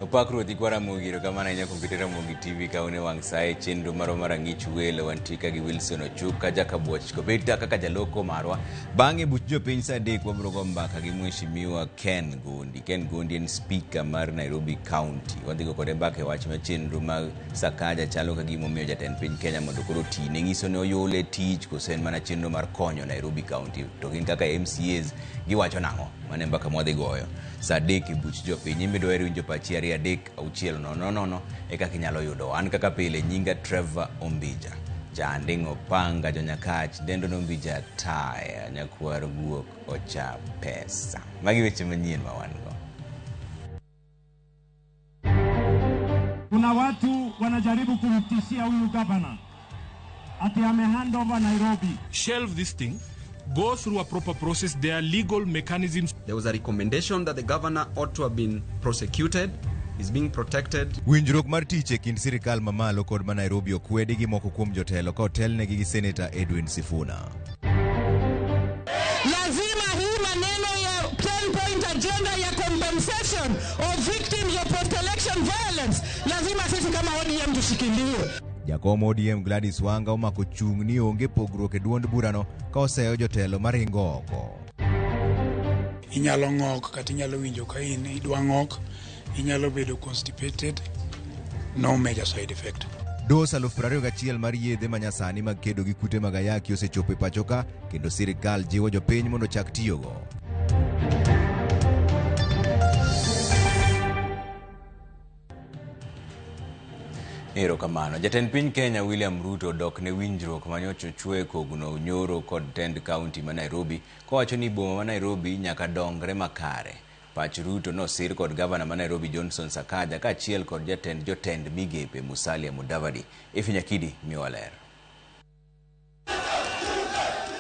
Opak Ruoth Ikwa Ramogi, erokamano ahinya kuom keto Ramogi TV ka un e wang' sa e chenro marwa mar Ang'ich Welo. Wantie ka gi Wilson Ochuka, Jakabuoch Kobeta kaka jaloko marwa. Bang'e buch jopiny sa 3 wabiro go mbaka gi Mheshimiwa Ken Gondi. Ken Gondi en speaker mar Nairobi County. Wadhi go kode mbaka e wach ma chenro mag Sakaja chalo ka gima omiyo jatend piny Kenya mondo koro otine. Ng'iso ni oyule tich koso en mana chenro mar konyo Nairobi County. To gin kaka MCAs giwacho nang'o? Mano e mbaka mwadhi goyo. Sa 3 e buch jopiny. In be dwaher winjo pachi 2 3 6 0 0 e kaka inyalo yudo. An kaka pile nyinga Trevor Ombija. Janding' Opanga Jonyakach dendo Nombija Taya nyakwar guok ocha pesa. Magi weche manyien ma wan go. Kuna watu wanajaribu kumtishia huyu gavana ati ame hand over Nairobi. Shelve this thing, go through a proper process. There are legal mechanisms. There was a recommendation that the governor ought to have been prosecuted. Is being protected. Winjruok mar tich e kind sirikal mamalo kod ma Nairobi okwedi gi moko kuom jotelo ka otelnegi gi Seneta Edwin Sifuna. Lazima hii maneno ya 10 point agenda ya compensation of victims of post-election violence, lazima sisi kama ODM tushikilie. Jakom ODM Gladys Wanga omako chung' ni onge pogruok e duond burano ka oseyo jotelo maringo oko. Inyalo ng'ok kata inyalo winjo ka in idwa ng'ok, inyalo bedo constipated, no major side effect. Dos 21,000 mar yedhe manyasani mag kedo gi kute mag ayaki osechopo e pacho ka kendo sirikal jiwo jopiny mondo ochak tiyogo. Erokamano. Jatend piny Kenya William Ruto odok ne winjruok manyocha ochwe kogno nyoro kod tend kaunti ma Nairobi kowacho ni boma ma Nairobi nyaka dongre makare. Pach Ruto nosir kod gavana ma Nairobi Johnson Sakaja kaachiel kod jatend jotend migepe Musalia Mudavadi. Efi Nyakidi miwa ler.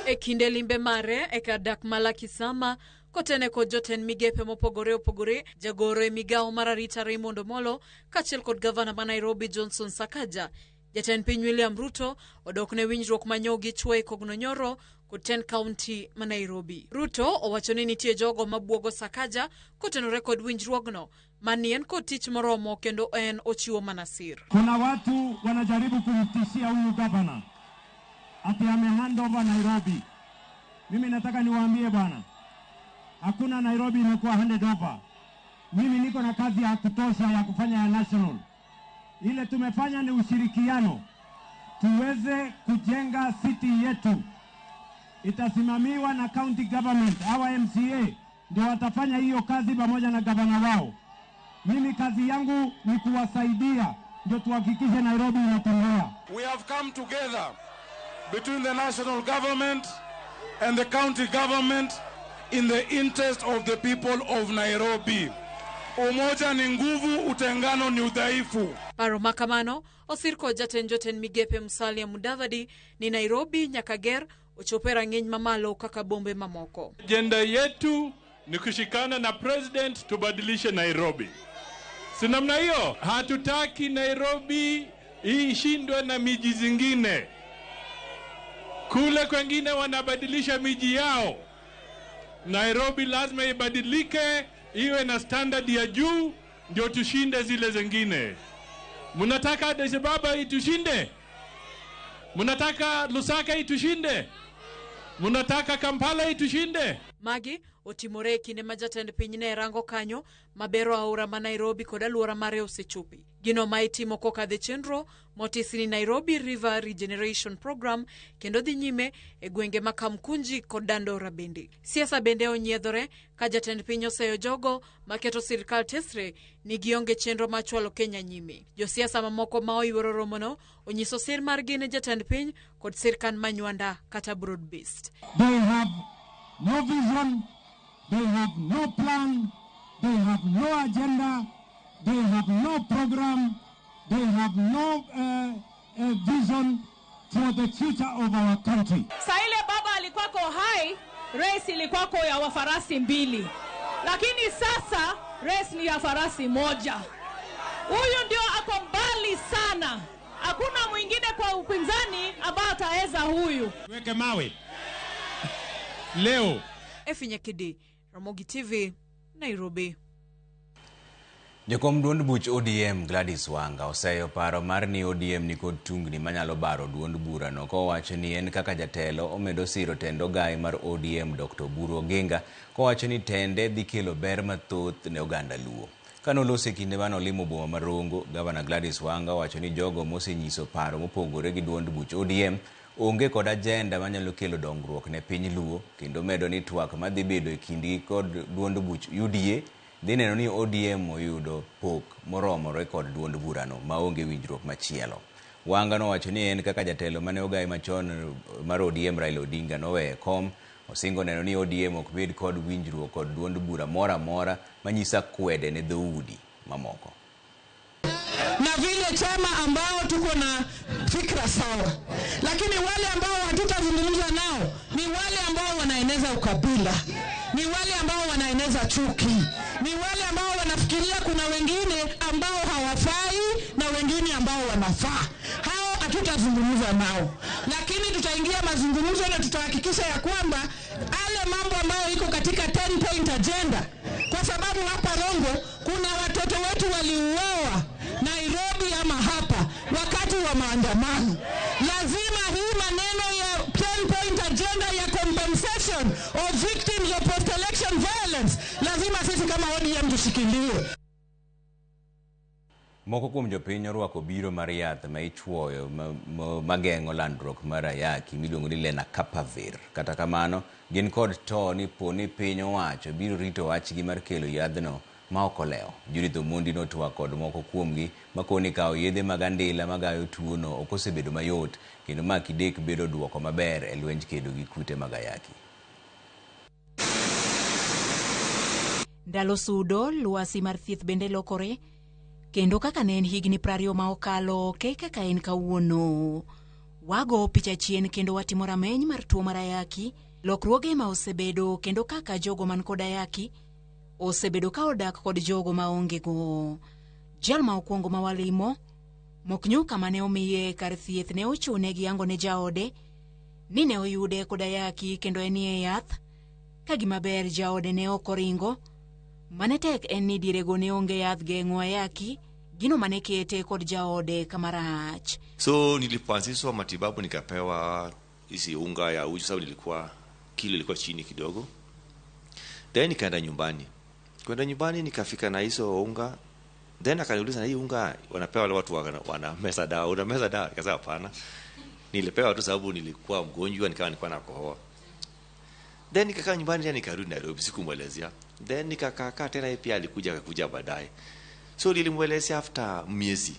E kinde limbe mare e kar dak ma Lakisama kotene kod jotend migepe mopogore opogore, jagoro e migawo mar arita Raymond Omolo kaachiel kod gavana ma Nairobi Johnson Sakaja, jatend piny William Ruto odok ne winjruok manyo gichwo e kogno nyoro kod tend kaunti ma Nairobi. Ruto owacho ni nitie jogo mabuogo Sakaja kotenore kod winjruogno mani en kod tich moromo kendo en ochiwo mana sir. Kuna watu wanajaribu kumtishia huyu gavana ati ame hand over Nairobi. Mimi nataka niwaambie bwana, hakuna Nairobi imekuwa handed over. Mimi niko na kazi ya kutosha ya kufanya ya national. Ile tumefanya ni ushirikiano tuweze kujenga city yetu. Itasimamiwa na county government, our MCA ndio watafanya hiyo kazi pamoja na gavana wao. Mimi kazi yangu ni kuwasaidia ndio tuhakikishe Nairobi inatembea. We have come together between the national government and the county government in the interest of the people of Nairobi. Umoja ni nguvu, utengano ni udhaifu. Paro makamano osir kod jatend jotend migepe Musalia Mudavadi ni Nairobi nyaka ger ochopo e rang'iny mamalo kaka bombe mamoko. Ajenda yetu ni kushikana na president tubadilishe Nairobi. Si namna hiyo? Hatutaki Nairobi ishindwe na miji zingine. Kule kwengine wanabadilisha miji yao. Nairobi lazima ibadilike, iwe na standard ya juu ndio tushinde zile zingine. Mnataka Addis Ababa itushinde? Mnataka Lusaka itushinde? Mnataka Kampala itushinde? Magi otimore e kinde ma jatend piny ne rango kanyo mabero aora ma Nairobi kod aluora mare osechopi. Gino ma itimo kokadho e chenro motisi ni Nairobi River Regeneration Program kendo dhi nyime e gwenge ma Kamkunji kod Dandora bende. Siasa bende onyiedhore ka jatend piny oseyo jogo maketo sirikal tesre ni gionge chenro mar chwalo Kenya nyime. Josiasa mamoko ma oyuoro romono onyiso sir margi ne jatend piny kod sirkand Manywanda kata broad based. They have no vision, they have no plan, they have no agenda, they have no program, they have no vision for the future of our country. Saa ile baba alikuwako hai, race ilikuwako ya wafarasi 2. Lakini sasa race ni ya farasi 1. Huyu ndio ako mbali sana. Hakuna mwingine kwa upinzani ambaye ataweza huyu. Weke mawe. Leo. Efi Nyakidi, Ramogi TV, Nairobi. Jakom duond buch ODM Gladys Wanga oseyo paro mar ni ODM nikod tungni manyalo baro duond burano kowacho ni en kaka jatelo omedo siro tend ogai mar ODM Dr. Oburu Oginga kowacho ni tende dhi kelo ber mathoth ne oganda Luo. Kanoloso e kinde mane olimo boma ma Rongo, Gavana Gladys Wanga owacho ni jogo mosenyiso paro mopogore gi duond buch ODM onge kod ajenda manyalo kelo dongruok ne piny Luo kendo medo ni twak madhi bedo e kindgi kod duond buch UDA dhi neno ni ODM oyudo pok moromore kod duond burano maonge winjruok machielo. Wanga nowacho ni en kaka jatelo mane ogai machon mar ODM Raila Odinga noweyo kom, osingo neno ni ODM ok bed kod winjruok kod duond bura moro amora manyiso akwede ne dhoudi mamoko. Na vile chama ambao tuko na fikra sawa, lakini wale ambao hatutazungumza nao ni wale ambao wanaeneza ukabila, ni wale ambao wanaeneza chuki, ni wale ambao wanafikiria kuna wengine ambao hawafai na wengine ambao wanafaa. Hao hatutazungumza nao, lakini tutaingia mazungumzo na tutahakikisha ya kwamba yale mambo ambayo iko katika 10 point agenda, kwa sababu hapa Rongo kuna watoto wetu waliuawa Nairobi ama hapa wakati wa maandamano. Lazima hii maneno ya 10 point agenda ya compensation of victims of post election violence, lazima sisi kama ODM tushikilie. Moko kuom jopiny orwako biro mar yath ma ichuoyo mageng'o landruok mar ayaki miluongo ni Lenacapavir. Kata kamano, gin kod to ni po ni piny owacho biro rito wachgi mar kelo yadhno ma ok olewo. Judith Omondi notwak kod moko kuomgi makoni kawo yedhe mag andila magayo tuono ok osebedo mayot kendo ma kidek bedo duoko maber e lwenj kedo gi kute mag ayaki. Ndalo sudo, lwasi mar thieth bende lokore, kendo kaka ne en higni 20 ma okalo ok e kaka en kawuono. Wago picha chien kendo watimo rameny mar tuo mar ayaki, lokruoge ma osebedo kendo kaka jogo man kod ayaki osebedo ka odak kod jogo maonge go. Jal ma okwongo ma walimo, mok nyuka mane omiye kar thieth ne ochune gi yango ne jaode ni ne oyude kod ayaki kendo enie yath. Ka gima ber jaode ne ok oringo, mane tek en ni dierego ne onge yath geng'o ayaki, gino mane kete kod jaode kamarach. So nilipoanzishwa matibabu nikapewa hizi unga ya uji, sababu nilikuwa kilo ilikuwa chini kidogo. Then nikaenda nyumbani. Kwenda nyumbani nikafika na hizo unga. Then akaniuliza, hii unga wanapewa wale watu wana meza dawa, una meza dawa? Nikasema hapana. Nilipewa tu sababu nilikuwa mgonjwa, nikawa nilikuwa nakohoa. Then nikakaa nyumbani tena nikarudi Nairobi, sikumwelezea. Then nikakaa tena, yeye pia alikuja akakuja baadaye. So nilimuelezea after miezi.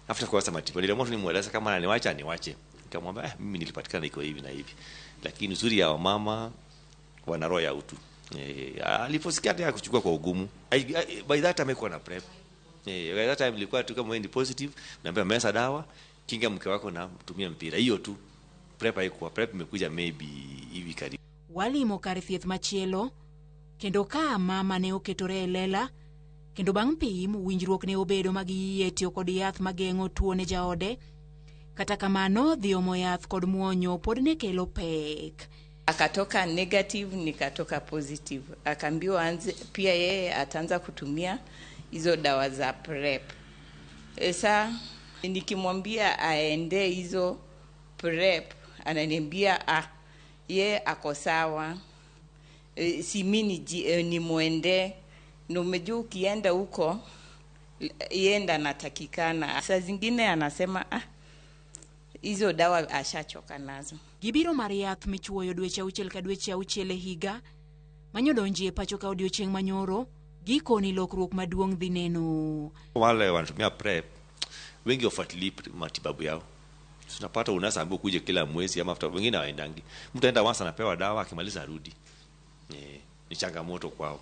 After kuanza matibabu niliamua tu nimueleze kama ananiacha aniache. Nikamwambia mimi nilipatikana iko hivi na hivi. Lakini uzuri ya wamama wana roho ya utu. Aliposikia tena kuchukua kwa ugumu. By that time alikuwa na prep. By that time ilikuwa tu kama wewe ni positive, naambia meza dawa, kinga mke wako na tumia mpira. Hiyo tu. Prep haikuwa. Prep imekuja maybe hivi karibu. Walimo kar thieth machielo kendo ka mama ne oketore e lela kendo bang' pim winjruok ne obedo mag yie tiyo kod yath mageng'o tuo ne jaode. Kata kamano dhi omo yath kod muonyo pod ne kelo pek. Akatoka negative nikatoka positive. Akaambiwa anze pia yeye ataanza kutumia hizo dawa za prep. Sasa nikimwambia aende hizo prep ananiambia ye ako sawa. Si mimi ni muende. Na umejua ukienda huko yenda natakikana. Saa zingine anasema hizo dawa ashachoka nazo. Gibiro mar yath michuoyo dweche auchiel ka dweche auchiel e higa manyodonji e pacho ka odiochieng' manyoro gikoni lokruok maduong' dhi neno. Wale wanatumia prep wengi wafuatilii matibabu yao. Tunapata unasambu kuja kila mwezi ama after, wengine hawaendangi. Mtu aenda once anapewa dawa akimaliza arudi. Ni changamoto kwao.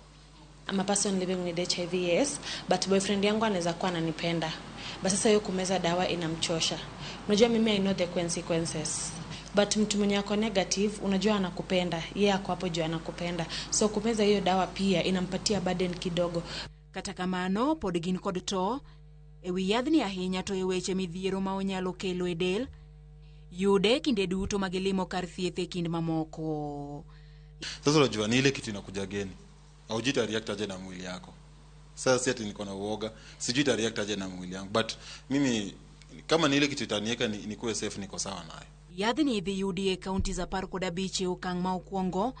I'm a person living with HIV, yes, but boyfriend yangu anaweza kuwa ananipenda. But sasa hiyo kumeza dawa inamchosha. Unajua mimi I know the consequences. But mtu mwenye ako negative, unajua anakupenda. Yeye ako hapo juu anakupenda. So kumeza hiyo dawa pia inampatia burden kidogo. Kata kamano pod gin kod to e wi yadhni ahinya to e weche midhiero ma onyalo kelo e del yude kinde duto ma gilimo kar thieth e kind mamoko. Sasa unajua ni ile kitu inakuja geni. Haujita react aje na mwili yako. Sasa si ati niko na uoga, sijui ita react aje na mwili yangu, but mimi kama ni ile kitu itaniweka nikuwe safe, niko sawa nayo. Yadhni idhi yudi e counties 15 e okang' ma okwongo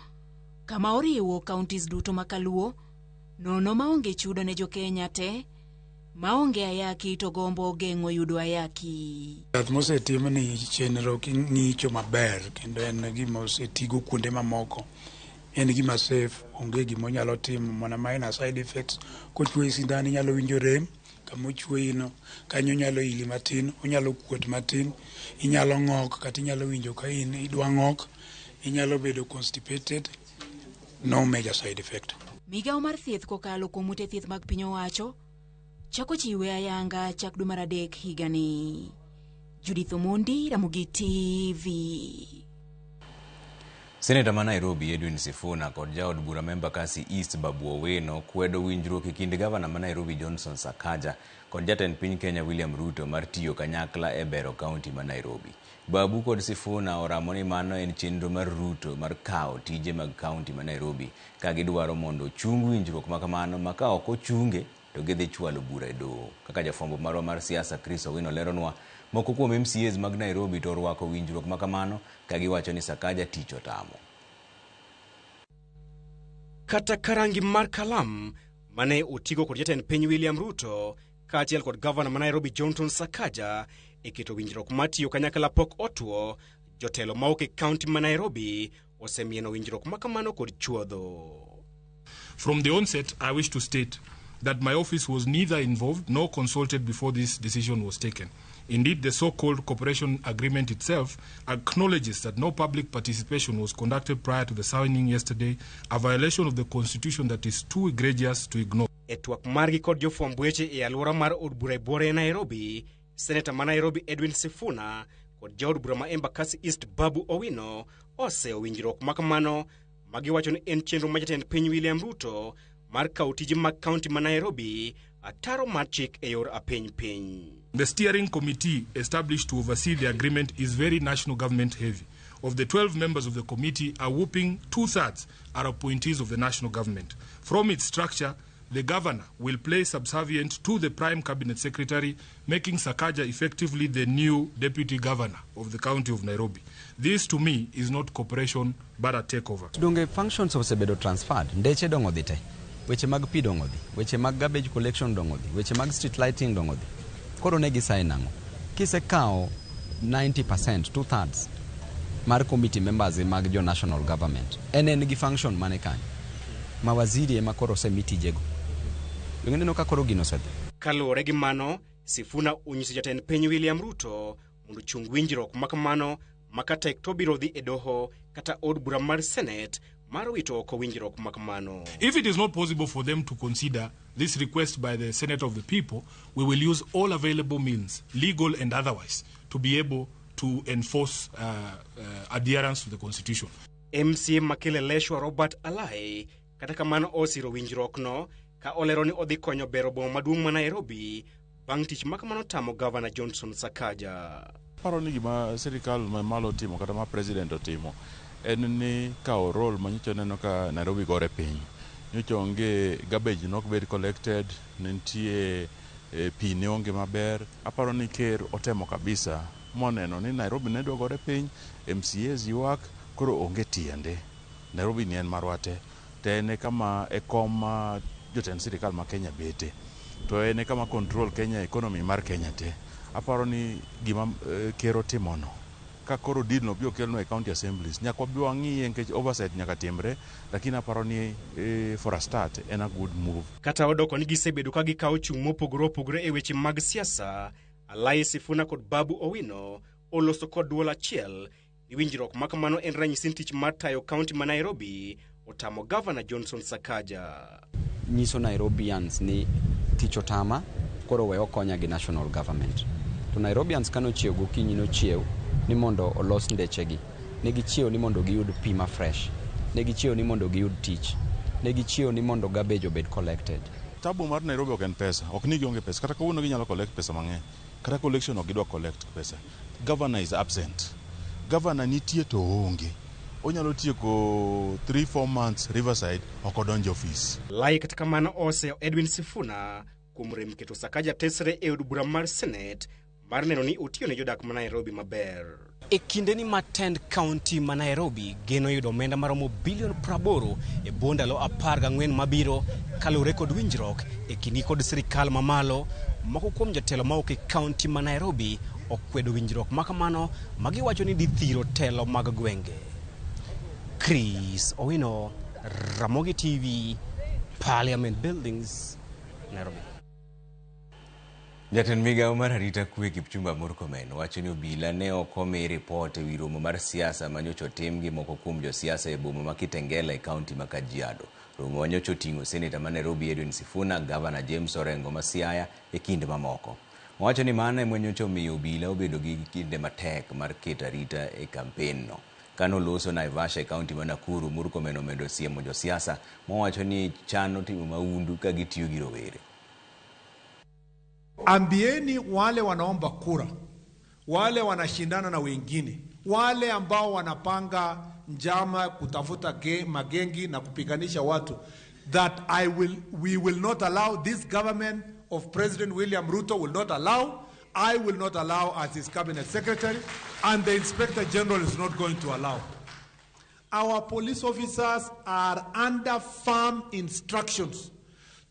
kama oriwo counties duto ma kaluo nono maonge chudo ne jokenya te maonge ayaki to gombo geng'o yudo ayaki. Yath mosetim ni chenro ng'icho maber kendo en gima osetigo kuonde mamoko. En gima safe, onge gima onyalo timo mana minor side effects. Kochuoyi sindan inyalo winjo rem kama ochuoyi no, kanyo nyalo ili matin, onyalo kuot matin, inyalo ng'ok kata inyalo winjo ka in idwa ng'ok, inyalo bedo constipated, no major side effect. Migawo mar thieth kokalo kuom ute thieth mag piny owacho chako chiwe ayanga chak dwe mar 3 higani. Judith Omondi, Ramogi TV. Seneta ma Nairobi Edwin Sifuna kod jaod bura ma Embakasi East Babu Owino kwedo winjruok e kind gavana ma Nairobi Johnson Sakaja kod jatend piny Kenya William Ruto mar tiyo kanyakla e bero kaunti ma Nairobi. Babu kod Sifuna oramo ni mano en chenro mar Ruto mar kawo tije mag kaunti ma Nairobi ka gidwaro mondo ochung winjruok ma kamano ma ka ok ochunge to gidhi chwalo bura e doho. Kaka jafwambo marwa mar siasa Chris Owino leronwa, moko kuom MCAs mag Nairobi to orwako winjruok ma kamano ka giwacho ni Sakaja tich otamo. Kata karangi mar kalam mane otigo kod jatend piny William Ruto kaachiel kod gavana ma Nairobi Johnson Sakaja e keto winjruok mar tiyo kanyakla pok otwo, jotelo mawuok e kaunti ma Nairobi osemieno winjruok ma kamano kod chuodho. From the onset, I wish to state that my office was neither involved nor consulted before this decision was taken. Indeed, the so-called cooperation agreement itself acknowledges that no public participation was conducted prior to the signing yesterday, a violation of the constitution that is too egregious to ignore. E twak margi kod jofwamb weche e alwora mar od bura e buore e Nairobi, Seneta ma Nairobi Edwin Sifuna kod jaod bura ma Embakasi East Babu Owino oseyo winjruok ma kamano ma giwacho ni en chenro ma jatend piny William Ruto mar kawo tije mag kaunti ma Nairobi ataro mar chik e yor apiny piny. The steering committee established to oversee the agreement is very national government heavy. Of the 12 members of the committee, a whopping 2/3 are appointees of the national government. From its structure, the governor will play subservient to the prime cabinet secretary, making Sakaja effectively the new deputy governor of the county of Nairobi. This, to me, is not cooperation, but a takeover. Donge functions osebedo transferred, ndeche dong' odhi te, weche mag pi dong' odhi, weche mag garbage collection dong' odhi, weche mag street lighting dong' odhi. Koro ne gisign nang'o? Kisekawo 90%, 2/3 mar committee members mag jo national government, en gi function mane kanyo? Mawaziri ema koro osemi tijego. Donge ineno ka koro gino osedhi? Kaluwore gi mano, Sifuna onyiso jatend piny William Ruto mondo ochung winjruok ma kamano ma ka tek to biro dhi e doho kata od bura mar Senate mar wito oko winjruok ma kamano. If it is not possible for them to consider this request by the Senate of the people, we will use all available means, legal and otherwise, to be able to enforce adherence to the Constitution. MCA Makileleshwa Robert Alai kata kamano osiro winjruokno ka olero ni odhi konyo bero boma maduong' ma Nairobi bang' tich ma kamano tamo Gavana Johnson Sakaja. Aparo ni gima sirikal mamalo otimo kata ma president otimo en ni kawo role ma nyocha neno ka Nairobi gore piny. Nyocha onge garbage nok bed collected, ne nitie pi ne onge maber. Aparo ni ker otemo kabisa moneno ni Nairobi ne dwa gore piny, MCAs ywak, koro onge tiende. Nairobi ni en marwa te. To en e kama e kom ma jotend sirikal ma Kenya bete. To en e kama control Kenya economy mar Kenya te. Aparo ni gima ker otimono ka koro deal no biro kelnwa e county assemblies nyaka wabi wang'iye nikech oversight nyaka timre, lakini aparo ni for a start en a good move. Kata odoko ni gisebedo ka gikawo chung' mopogore opogore e weche mag siasa, Alai Sifuna kod Babu Owino oloso kod duol achiel ni winjruok ma kamano en ranyisi ni tich mar tayo kaunti ma Nairobi otamo Gavana Johnson Sakaja. Nyiso Nairobians ni tich otama, koro we okonya gi national government. To Nairobians kano chiew gokinyi nochiew ni mondo olos ndechegi. Ne gichiew ni mondo giyud pi ma fresh. Ne gichiew ni mondo giyud tich. Ne gichiew ni mondo garbage obed collected. Tabu mar Nairobi ok en pesa, ok ni gionge pesa. Kata kawuono ginyalo collect pesa mang'eny. Kata collection ok gidwa collect pesa. Governor is absent. Governor nitie to oonge. Onyalo tieko 3-4 months Riverside ok odonjo ofis. Lai kata kamano oseyo Edwin Sifuna kuom rem keto Sakaja tesre e od bura mar Senate mar neno ni otiyo ne jodak ma Nairobi maber. E kindeni ma tend kaunti ma Nairobi geno yudo omenda maromo bilion 80 e bwo ndalo 14 mabiro kaluwore kod winjruok e kindgi kod sirikal mamalo, moko kuom jotelo mawuok e kaunti ma Nairobi okwedo winjruok ma kamano ma giwacho ni dhi thiro telo mag gwenge. Chris Owino, Ramogi TV, Parliament Buildings, Nairobi. Jatend migawo mar arita kwe Kipchumba Murkomen wacho ni obila ne ok omi ripot ewi romo mar siasa ma nyocha otim gi moko kuom josiasa e boma ma Kitengela e kaunti ma Kajiado. Romo ma nyocha oting'o Seneta ma Nairobi Edwin Sifuna, Gavana James Orengo ma Siaya e kind mamoko. Owacho ni mano ema nyocha omiyo obila obedo gi kinde matek mar keto arita e kampen no. Kane oloso Naivasha e kaunti ma Nakuru, Murkomen omedo siemo josiasa mowacho ni chano timo mahundu ka gitiyo gi rowere. Ambieni wale wanaomba kura, wale wanashindana na wengine, wale ambao wanapanga njama kutafuta magengi na kupiganisha watu, that we will not allow, this government of President William Ruto will not allow, I will not allow as his cabinet secretary, and the Inspector General is not going to allow. Our police officers are under firm instructions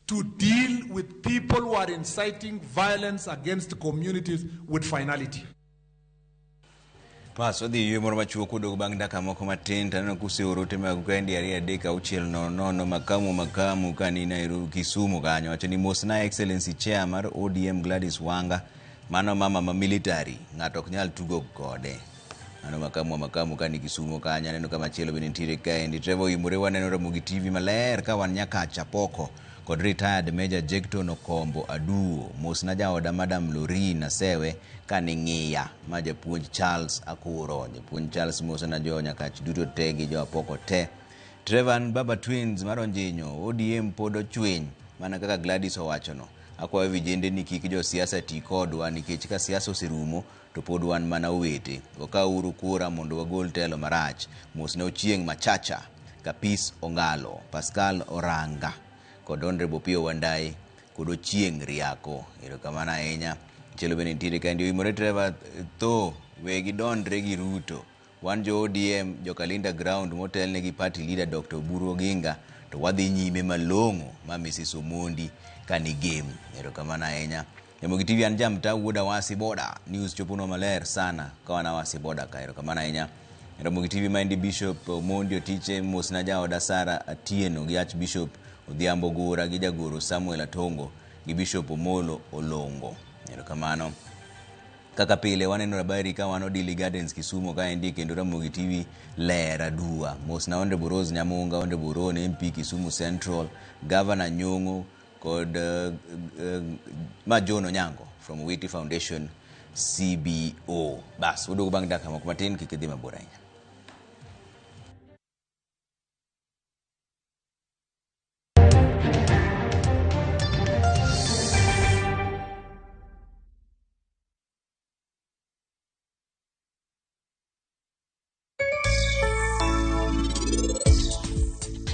to deal with people who are inciting violence against communities with finality. Pas wadhi yweyo moro machuok kodog bang' dakika moko matin to aneno kuseoro ote magu kaendi 2 3 6 0 0 makamu makamu kani Nairobi Kisumu kanyo wacho ni mosna Excellency Chair mar ODM Gladys Wanga mano mama ma military ng'ato ok nyal tugo kode. Mano makamu makamu kani Kisumu kanyo aneno ka machielo bende nitiere kaendi. Trevor Oimore waneno Ramogi TV maler ka wan nyaka Chapoko kod retired Major Jekton Okombo Aduo. Mosna jaoda Madam Lorin Asewe kani ng'iya ma japuonj Charles Akuro. Japuonj Charles mosna jo Nyakach duto te gi jo Apoko te. Trevor Baba Twins mar Onjinyo ODM pod ochwiny mana kaka Gladys owachono. Akwayo vijende ni kik josiasa ti kodwa nikech ka siasa oserumo to pod wan mana owete. Wakawuru kura mondo wagol telo marach. Mosna Ochieng' Machacha, Kapis Ongalo, Pascal Oranga kod Honorable Opiyo Wandayi kod Ochieng' Riako. Erokamano ahinya. Machielo bende nitiere kaendi Oimore Trevor tho we gidondre gi Ruto. Wan jo ODM Jokalinda ground motelne gi party leader Dr. Oburu Oginga to wadhi nyime malong'o ma Mrs. Omondi kani game. Erokamano ahinya. Ramogi TV an jamta wuod Awasi Boda. News choponwa maler sana ka wan Awasi Boda ka. Erokamano ahinya. Ramogi TV maendi Bishop Omondi Otiche mosna jaoda Sara Atieno gi Archbishop Odhiambo Gura gi jagoro Samuel Atongo gi Bishop Omolo Olongo. Erokamano. Kaka pile waneno habari ka wan Odili Gardens Kisumu kaendi kendo Ramogi TV ler adua. Mosna Honorable Rose Nyamunga, Honorable Ron MP Kisumu Central, Governor Nyong'o kod ma John Onyango from Witi Foundation CBO. Bas, waduogo bang' dakika moko matin kik idhi mabor ahinya.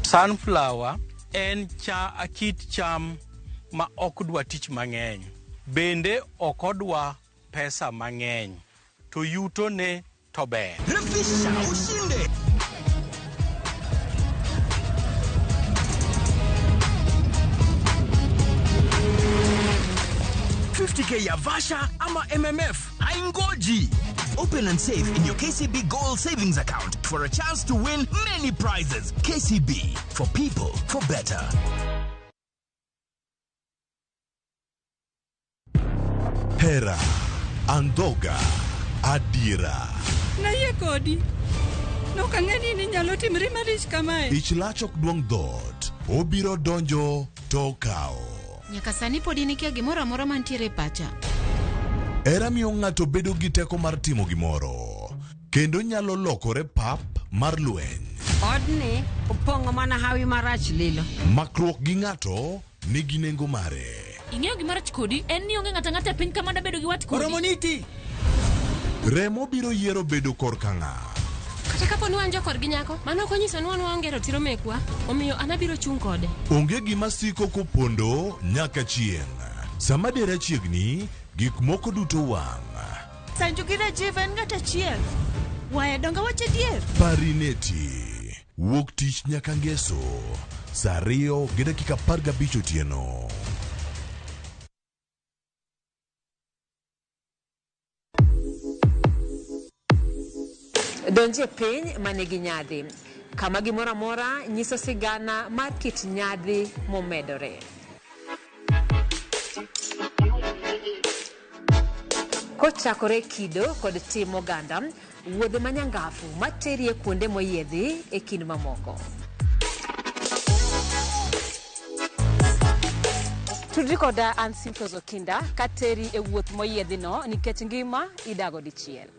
Sunflower en kit cham ma ok dwa tich mang'eny, bende ok odwa pesa mang'eny, to yutone to ber. Refisha ushinde. $50K ya Vasha ama MMF haingoji. Open and save in your KCB Gold Savings Account for a chance to win many prizes. KCB, for people, for better. Hera, Andoga, Adira. Nayie kodi. Nok ang'e ni inyalo timri marich kamae. Ich lach ok duong' dhoot. Obiro donjo to okawo. Nyaka sani pod in ikia gimoro amora mantiere e pacha. Hera miyo ng'ato bedo gi teko mar timo gimoro, kendo nyalo lokore pap mar lweny. Odni opong'o mana hawi marach lilo. Makruok gi ng'ato nigi nengo mare. Ing'eyo gima rach kodi en ni onge ng'ato ang'ata e piny ka mada bedo gi wat kodi. Oromo niti. Remo biro yiero bedo korka ng'a. Kata kapo ni wan jokorgi nyako, mano ok onyiso ni wan waonge ratiro mekwa, omiyo an abiro chung' kode. Onge gima siko kopondo nyaka chieng'. Sama dera chiegni, gik moko duto wang'. Sanju gi Rajiv en ng'at achiel. Waya donge awacho adier? Parineti. Wuok tich nyaka ngeso. Saa 2:15 otieno. Donjie piny manigi nyadhi, kama gimoro amora nyiso sigana mar kit nyadhi momedore. Kochakore kido kod tim oganda, wuodhe manyangafu materie kuonde moyiedhi e kind mamoko. Tudri koda an Simfros Okinda kateri e wuoth moyiedhino nikech ngima idago dichiel.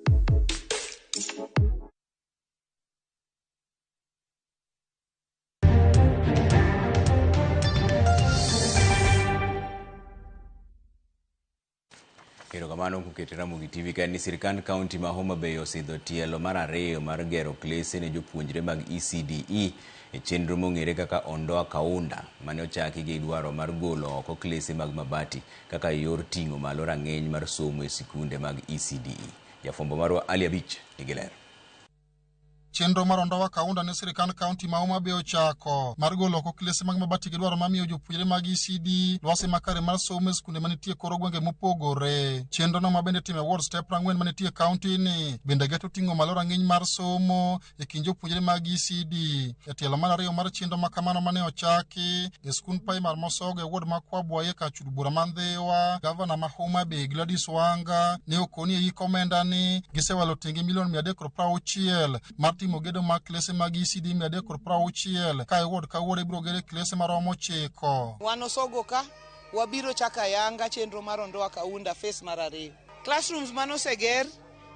Erokamano kuketo Ramogi TV ka ni sirkand kaunti ma Homa Bay osidho tielo mar ariyo mar gero klese ne jopuonjre mag ECDE e chenro mong'ere kaka Ondoa Kaunda mane ochaki gi dwaro mar golo oko klese mag mabati kaka yor ting'o malo rang'iny mar somo e sikunde mag ECDE. Jafwambo marwa Ali Abich nigi ler. Chenro mar Ondoa Kaunda ne sirkand kaunti ma Homa Bay ochako mar golo oko klese mag mabati gi dwaro mar miyo jopuonjre mag ECD lwasi makare mar somo e skunde manitie kor gwenge mopogore. Chenro no ma bende itimo e wards te 40 manitie e kaunti ni bende geto ting'o malo rang'iny mar somo e kind jopuonjre mag ECD. E tielo mar ariyo mar chenro ma kamano mane ochaki e skund primar Mosogo e ward ma Kwabwaye kar chud bura ma Ndhiwa, gavana ma Homa Bay Gladys Wanga ne okoni e yik omenda ni gisewalo tenge milion 360 mar timo gedo mag klese mag ECD 360 ka e ward ka ward ibiro gere klese maromo 9. Wan Osogo ka wabiro chako ayanga chenro mar Ondoa Kaunda phase mar ariyo. Classrooms mane oseger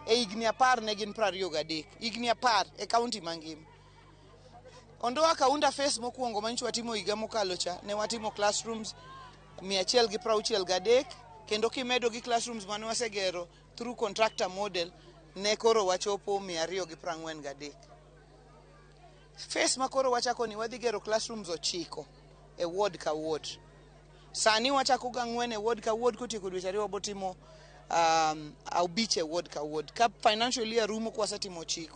e higni 10 ne gin 23, higni 10 e kaunti mangima. Ondoa Kaunda phase mokwongo manyicho watimo higa mokalo cha ne watimo classrooms 163 kendo kimedo gi classrooms mane wasegero through contractor model ne koro wachopo 243. Phase ma koro wachako ni wadhi gero classrooms 9 e ward ka ward. Sani wachako ga 4 e ward ka ward, kotieko dweche 2 wabotimo 5 e ward ka ward. Ka financial year rumo kwasetimo 9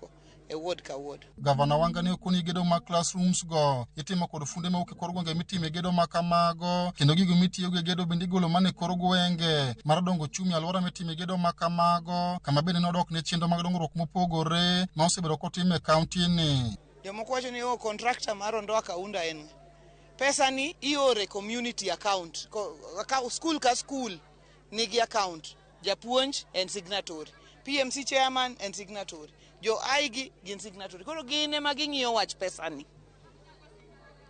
e ward ka ward. Gavana Wanga ne okoni gedo mag classrooms go itimo kod funde mawuok e kor gwenge mitime gedo ma kamago kendo gigo mitiyogo e gedo bende igolo mana e kor gwenge mar dongo ochumi alwora mitime gedo ma kamago kama bende nodok ne chenro mag dongruok mopogore ma osebedo kotim e kaunti ni. Jomoko wacho ni contractor mar Ondoa Kaunda en pesa ni iore community account. School ka school nigi account. Japuonj en signatory, PMC chairman en signatory, jo aigi gin signatory. Koro gin ema ging'iyo wach pesa ni.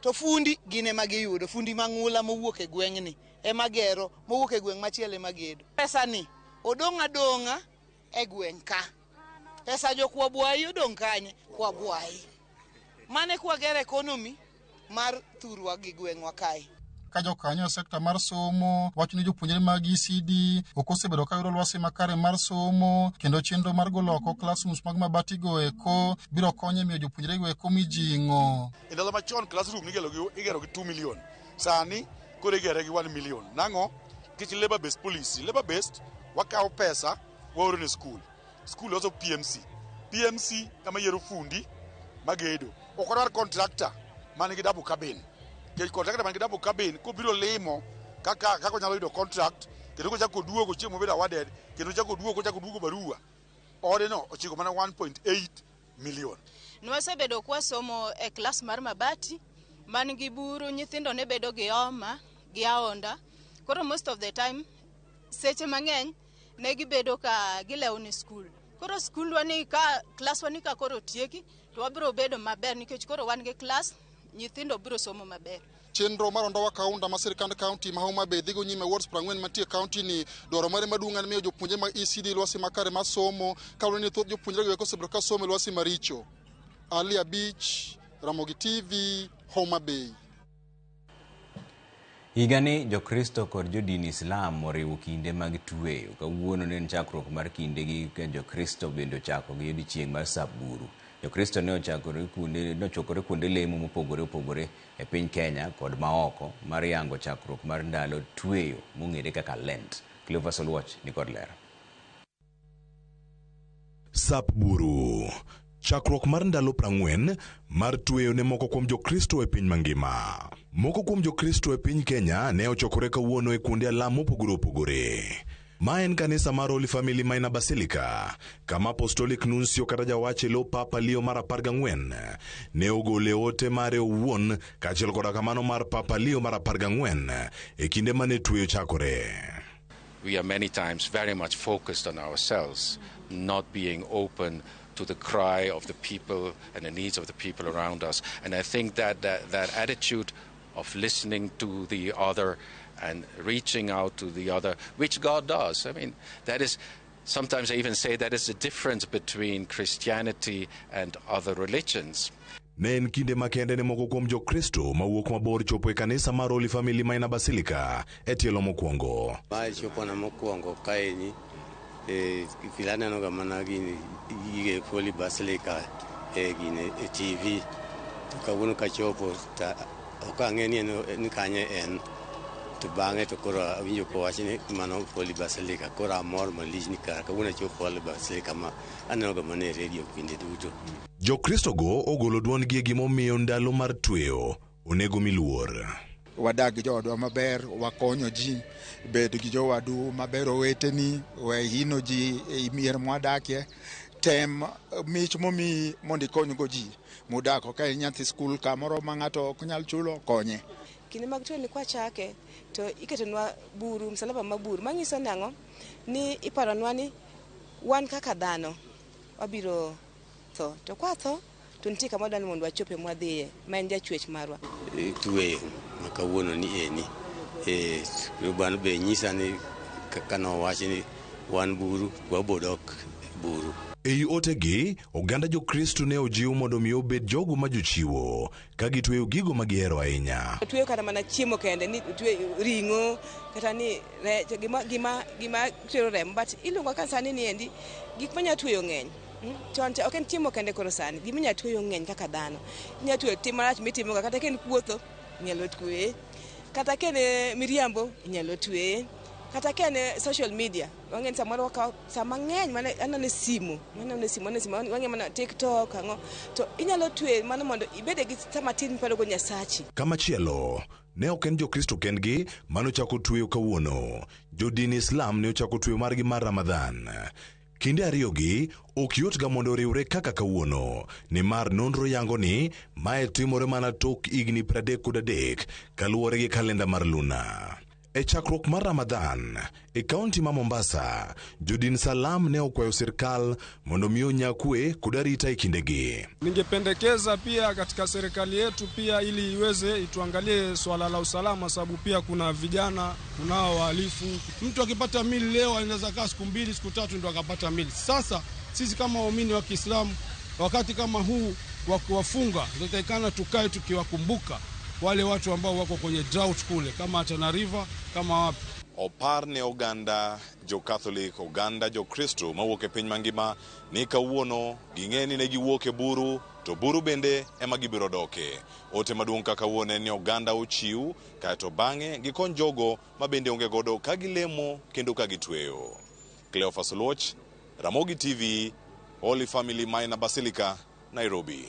To fundi gin ema giyudo, fundi mang'ula mowuok e gweng'ni ema gero, mowuok e gweng' machielo ema gedo. Pesa ni odong' adong'a e gweng' ka. Pesa jo Kwabwayi odong' kanye? Kwabwayi. Mane kwa gero economy mar thurwa gi gweng'wa kae. Ka jokanyo e sekta mar somo wacho ni jopuonjre mag ECD ok osebedo ka yudo lwasi makare mar somo kendo chenro mar golo oko classrooms mag mabati go eko biro konyo e miyo jopuonjre go eko mijing'o. E ndalo machon classroom igero gi 2 million, sani koro igere gi 1 million. Nang'o? Nikech labor based policy. Labor based wakawo pesa waoro ne school. School loso PMC. PMC ema yiero fundi magedo. Ok wadwar contractor man gi double cabin. Nikech contractor man gi double cabin kobiro limo kaka onyalo yudo contract kendo kochako oduogo chieng' mobedo awarded kendo ochako oduogo kochako oduogo barua ode no ochiko mana 1.8 million. Nwasebedo kwasomo e klas mar mabati man gi buru, nyithindo ne bedo gi homa gi aonda. Koro most of the time seche mang'eny ne gibedo ka gilewo ni skul. Koro skundwa ni ka klaswa ni ka koro tieki to wabiro bedo maber nikech koro wan gi klas, nyithindo biro somo maber. Chenro mar Ondoa Kaunda ma sirkand kaunti ma Homa Bay dhigo nyime wards 40 mantie e kaunti ni dwaro mare maduong' en miyo jopuonjre mag ECD lwasi makare mar somo kaluwore ni thoth jopuonjre go eko osebedo ka somo e lwasi maricho. Ali Abich, Ramogi TV, Homa Bay. Higani Jokristo kod jodin Islam oriwo kinde mag tweyo. Kawuono ne en chakruok mar kindegi ka Jokristo bende ochako gi odiechieng' mar Sap Buru. Jokristo ne ochokore kuonde lemo mopogore opogore e piny Kenya kod maoko mar yango chakruok mar ndalo tweyo mong'ere kaka Lent. Cleophas Oluoch ni kod ler. Sap buru. Chakruok mar ndalo 40 mar tweyo ne moko kuom Jokristo e piny mangima. Moko kuom Jokristo e piny Kenya ne ochokore kawuono e kuonde alam mopogore opogore. Ma en kanisa mar Holy Family Minor Basilica, kama Apostolic Nuncio kata jawach e lo Papa Leo mar 14 ne ogole ote mare owuon kaachiel koda kamano mar Papa Leo mar 14 e kinde mane tweyo chakore. We are many times very much focused on ourselves, not being open to the cry of the people and the needs of the people around us. And I think that attitude of listening to the other and reaching out to the other, which God does. I mean, that is, sometimes I even say that is the difference between Christianity and other religions. Ne en kinde makende ne moko kuom Jokristo mawuok mabor chopo e kanisa mar Holy Family Minor Basilica e tielo mokwongo. Mae chopona mokwongo kaeni, pile anenoga mana gini gige Holy Basilica e gine e TV. To kawuono kachopo to ok ang'e ni kanye en. To bang'e to koro awinjo kowach ni mano Holy Basilica. Koro amor malich ni kara kawuono achopo Holy Basilica ma anenoga mana e redio kinde duto. Jokristo go ogolo duondgi e gimomiyo ndalo mar tweyo onego mi luor. Wadak gi joodwa maber, wakonyo ji, bed gi jowadu maber, oweteni, we hino ji e mier mwadakie. Tem mich momiyi mondo ikonygo ji mudako. Ka en nyathi skul kamoro ma ng'ato ok nyal chulo, konye. Kinde mag tweyo ni kwachake to iketonwa buru, msalaba ma buru, manyiso nang'o? Ni iparonwa ni wan kaka dhano wabiro tho, to kwatho to nitie kama wadwani mondo wachope mwadhiye, ma en jachwech marwa. Tweyo ma kawuono ni eni, bano be nyisa ni kanowachi ni wan buru, wabodok buru. Ei otegi, oganda Jokristo ne ojiw mondo mi obed jogo ma jochiwo, ka gitweyo gigo ma gihero ahinya. Tweyo kata mana chiemo kende, ni tweyo ring'o, kata ni rech, gima tweyo remo, but iluongo ka sani ni endi, gik manya tweyo ng'eny. Chon cha ok en chiemo kende koro sani, gima inya tweyo ng'eny kaka dhano. Inya tweyo tim marach mitimoga, kata ka en kuotho, inyalo tweye. Kata ka en miriambo, inyalo tweye. Kata ka en social media, wang'e ni samoro wakawo sa mang'eny mana aneno e simu, wang'e mana TikTok, ang'o. To inyalo tweyo mano mondo ibede gi sama tin miparogo Nyasachi. Kamachielo, ne ok en Jokristo kendgi manochako tweyo kawuono. Jodin Islam ne ochako tweyo margi mar Ramadhan. Kinde ariyogi ok yotga mondo oriwre kaka kawuono, nimar nonro yango ni mae timore mana tok higni 33 kaluwore gi kalenda mar Luna. E chakruok mar Ramadhan e kaunti ma Mombasa, jodin Salam ne okwayo sirkal mondo mi onya kwe kod arita e kindegi. Ningependekeza pia katika serikali yetu pia ili iweze ituangalie swala la usalama, sababu pia kuna vijana, kunao wahalifu. Mtu akipata mili leo anaweza kaa siku 2 siku 3 ndo akapata mili. Sasa sisi kama waumini wa Kiislamu wakati kama huu wa kuwafunga tunatakikana tukae tukiwakumbuka wale watu ambao wako kwenye drought kule kama Tana River kama wapi. Opar ne oganda jo Catholic, oganda jo Kristo mawuok e piny mangima ni kawuono ging'e ni ne giwuok e buru to buru bende ema gibiro doke. Ote maduong' kaka kawuono en ni oganda ochiw kaeto bang'e gikony jogo ma bende onge godo ka gilemo kendo ka gitweyo. Cleophas Oluoch, Ramogi TV, Holy Family Minor Basilica, Nairobi.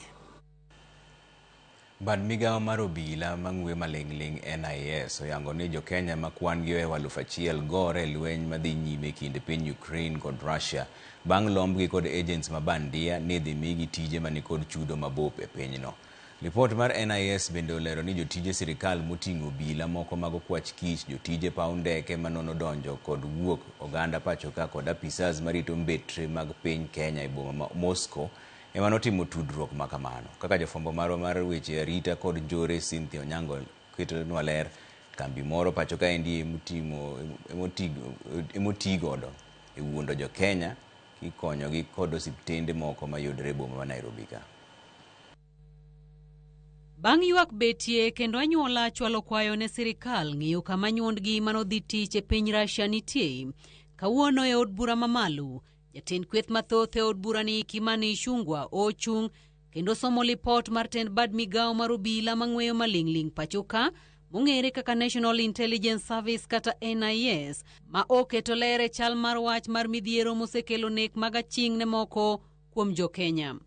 Bad migawo mar obila mang'we maling'ling' NIS oyango ni jo-Kenya ma kwan gi ohewo 1000 gore e lweny madhi nyime kind piny Ukraine kod Russia bang' lombgi kod agents ma bandia ni idhi migi tije manikod chudo mabup e pinyno. Lipot mar NIS bende olero ni jotije sirikal moting'o obila moko mag okwach kich, jotije paw ndeke manono donjo kod wuok oganda pachoka kod apisas marito mbetre mag piny Kenya e boma ma Moscow ema notimo tudruok ma kamano. Kaka jafwambo marwa mar weche arita kod njore Cynthia Onyango ketonwa ler, kambi moro pacho kaendi emoti godo e wuondo jo Kenya kikonyogi kod osiptende moko mayudore e boma ma Nairobi ka. Bang' ywak betie kendo anyuola chwalo kwayo ne sirikal ng'iyo kama nyuondgi manodhi tich e piny Russia nitie. Kawuono e od bura mamalo, Jatend kweth mathoth e od burani Kimani Ichung'wah ochung' kendo somo lipot mar tend bad migawo mar obila mang'weyo maling'ling' pachoka mong'ere kaka National Intelligence Service kata NIS ma oketo ler e chal mar wach mar midhiero mosekelo nek mag aching' ne moko kuom jo-Kenya.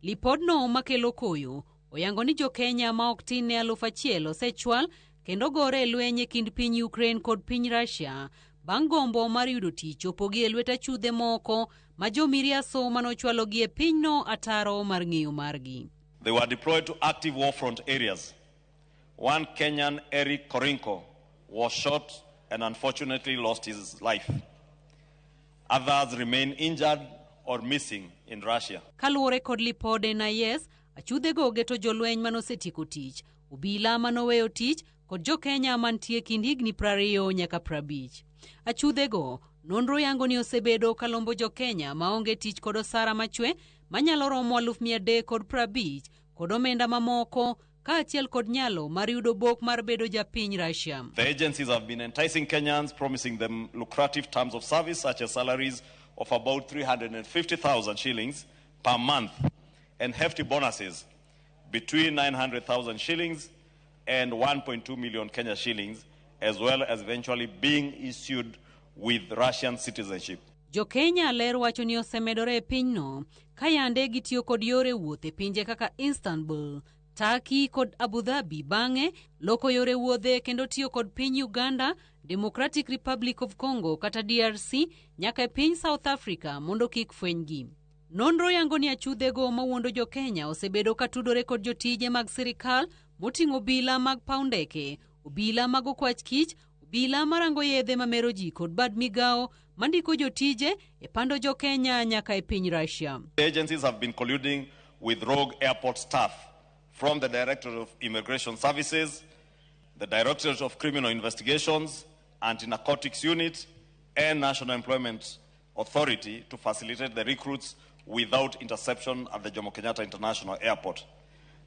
Lipodno makelo koyo oyango ni jo-Kenya ma ok tin ne 1000 osechwal kendo gore e lweny e kind piny Ukraine kod piny Russia bang' gombo mar yudo tich chopogi e lwet achudhe moko ma jomiriaso manochwalogi e pinyno ataro mar ng'eyo margi. They were deployed to active war front areas. One Kenyan, Eric Korinko, was shot and unfortunately lost his life. Others remain injured or missing in Russia. Kaluwore kod lipod NIS, achudhego geto jolweny manosetieko tich, obila manoweyo tich kod jo-Kenya mantie kind higni 20 nyaka 50. Achudhego nonro yango ni osebedo kalombo jo-Kenya maonge tich kod osara machwe manyalo romo 350,000 kod omenda mamoko kaachiel kod nyalo mar yudo bok mar bedo japiny Russia. The agencies have been enticing Kenyans, promising them lucrative terms of service such as salaries of about 350,000 shillings per month and hefty bonuses between 900,000 shillings and 1.2 million Kenya shillings, as well as eventually being issued with Russian citizenship. Jo-Kenya ler wacho ni osemedore e pinyno ka yande gitiyo kod yore wuoth e pinje kaka Istanbul, Turkey kod Abu Dhabi bang'e loko yore wuodhe kendo tiyo kod piny Uganda, Democratic Republic of Congo kata DRC nyaka e piny South Africa mondo kik fwenygi. Nonro yango ni achudhego mawuondo jo-Kenya osebedo ka tudore kod jotije mag sirikal moting'o obila mag paw ndeke, obila mag okwach kich, obila marango yedhe mamero ji kod bad migawo mandiko jotije e pando jo-Kenya nyaka e piny Russia. The agencies have been colluding with rogue airport staff from the Directorate of Immigration Services, the Directorate of Criminal Investigations, Anti-Narcotics Unit, and National Employment Authority to facilitate the recruits without interception at the Jomo Kenyatta International Airport.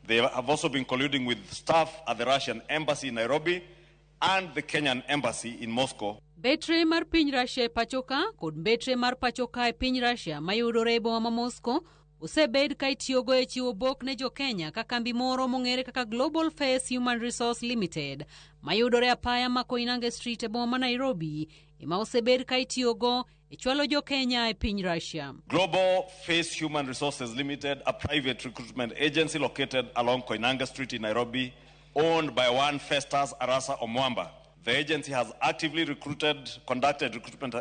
They have also been colluding with staff at the Russian Embassy in Nairobi and the Kenyan Embassy in Moscow. Mbetre mar piny Russia e pachoka kod mbetre mar pachoka e piny Russia mayudore e boma ma Moscow osebed ka itiyogo e chiwo bok ne jo-Kenya ka kambi moro mong'ere kaka Global Face Human Resource Limited mayudore apaya ma Koinange Street e boma ma Nairobi ema osebed ka itiyogo e chwalo jo-Kenya e piny Russia. Global Face Human Resources Limited, a private recruitment agency located along Koinange Street in Nairobi, owned by one Festus Arasa Omwamba. The agency has actively conducted recruitment